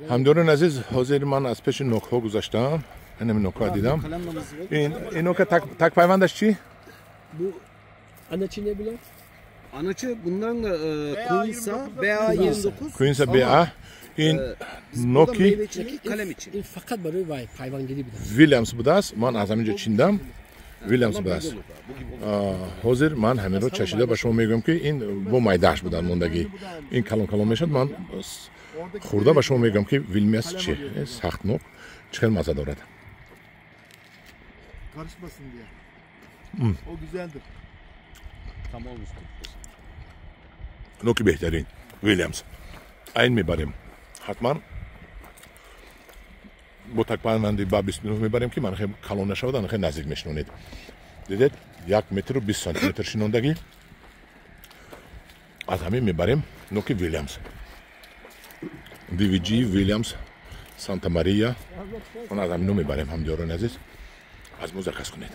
Ҳамдиёрони азиз, ҳозир ман аз пеши нокҳо гузаштам, инами нокҳо дидам. Ин нока так пайвандаш чӣ? Bu anaçı ne Bülent? Anaçı bunların Quinsa BA29. Quinsa BA ин ноки kalem için. Ин фақат барои вай пайвандгирӣ буда. Вильямс будааст. Ман аз ҳамин ҷо чиндам. Вильямс будааст. Ҳозир ман ҳаминро чашида ба шумо мегӯям, ки ин бо майдааш будан мондагӣ, ин калон калон мешавад. Ман хӯрда ба шумо мегӯям, ки Вильямс чи сахт нок, чӣ хел мазза дорад. Karışmasın diye. O güzeldir. Tam olmuştur. Ноки беҳтарин Вильямс. Айн мебарем ҳатман, бо такпайванди ба 29 мебарем, ки ман хе калон нашавад, ана хе наздик мешинонед. Дидед, 1 метру 20 сантиметр шинондагӣ. Аз ҳамин мебарем ноки Вильямс, DVG Вильямс Санта Мария. Он аз ҳамино мебарем. Ҳамдиёрони азиз, аз мо заказ кунед.